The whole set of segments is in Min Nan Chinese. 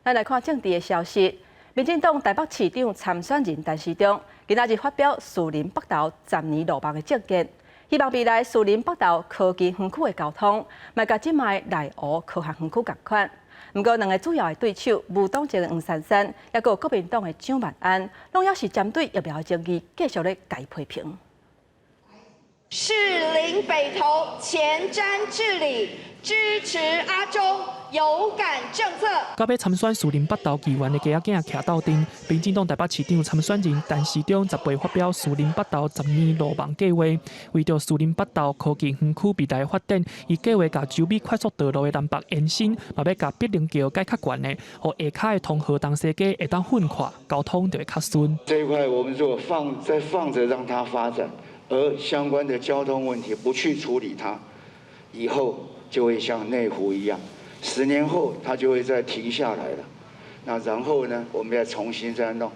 咱來看政治的消息。民進黨台北市長參選人陳時中今仔日發表士林北投十年路夢的政見，希望未來士林北投科技園區的交通，嘛佮這擺內湖科學園區仝款。毋過兩个主要的對手，無黨籍的黃珊珊，抑閣國民黨的蔣萬安，攏猶是針對疫苗的爭議繼續咧共伊批評。士林北投前瞻治理，支持阿中有感政策。到欲參選士林北投議員的雞仔囝徛鬥陣，民進黨台北市長參選人陳時中18發表士林北投十年路夢計劃，為著士林北投科技園區未來發展，伊計劃共洲美快速道路的南北延伸，嘛欲共碧靈橋蓋較懸的，予下跤的通河東西街會當分跨，交通就會較順。這一塊我們如果放再放著讓它發展，而相關的交通問題不去處理它，以後就會像內湖一樣，10年後它就會再停下來了。那然後呢，我們要重新再弄，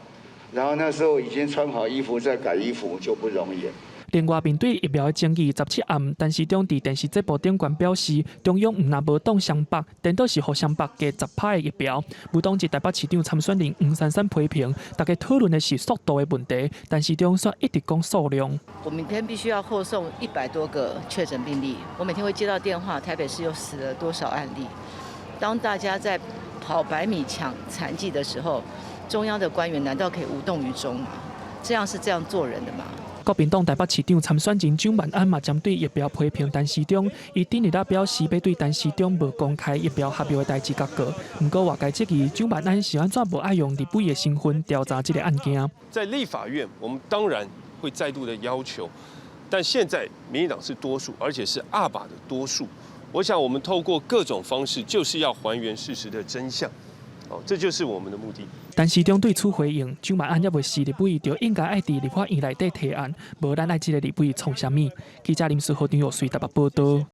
然後那時候已經穿好衣服再改衣服就不容易了。另外，面對疫苗的爭議，17暗，陳時中佇電視節目頂懸表示，中央毋若無擋雙北，顛倒是予雙北加10趴的疫苗。無黨籍台北市長參選人黃珊珊批評，大家討論的是速度的問題，陳時中卻一直講數量。我每天必須要後送100多個確診病例，我每天會接到電話，台北市又死了多少案例？當大家在跑百米搶殘劑的時候，中央的官員難道可以無動於衷嗎？這樣是這樣做人的嗎？國民黨台北市長參選人蔣萬安嘛針對疫苗批評陳時中，伊頂日仔表示欲對陳時中無公開疫苗合約的代誌共告。毋過外界質疑蔣萬安是按怎無愛用立委的身份調查這个案件。在立法院，我們當然會再度的要求，但現在民進黨是多數，而且是鴨霸的多數。我想我們透過各種方式，就是要還原事實的真相。哦，這就是我們的目的。陳時中對此回應，蔣萬安猶未是立委，就應該愛佇立法院內底提案，無咱愛這个立委創啥物？記者林書豪、張玉穗台北報道。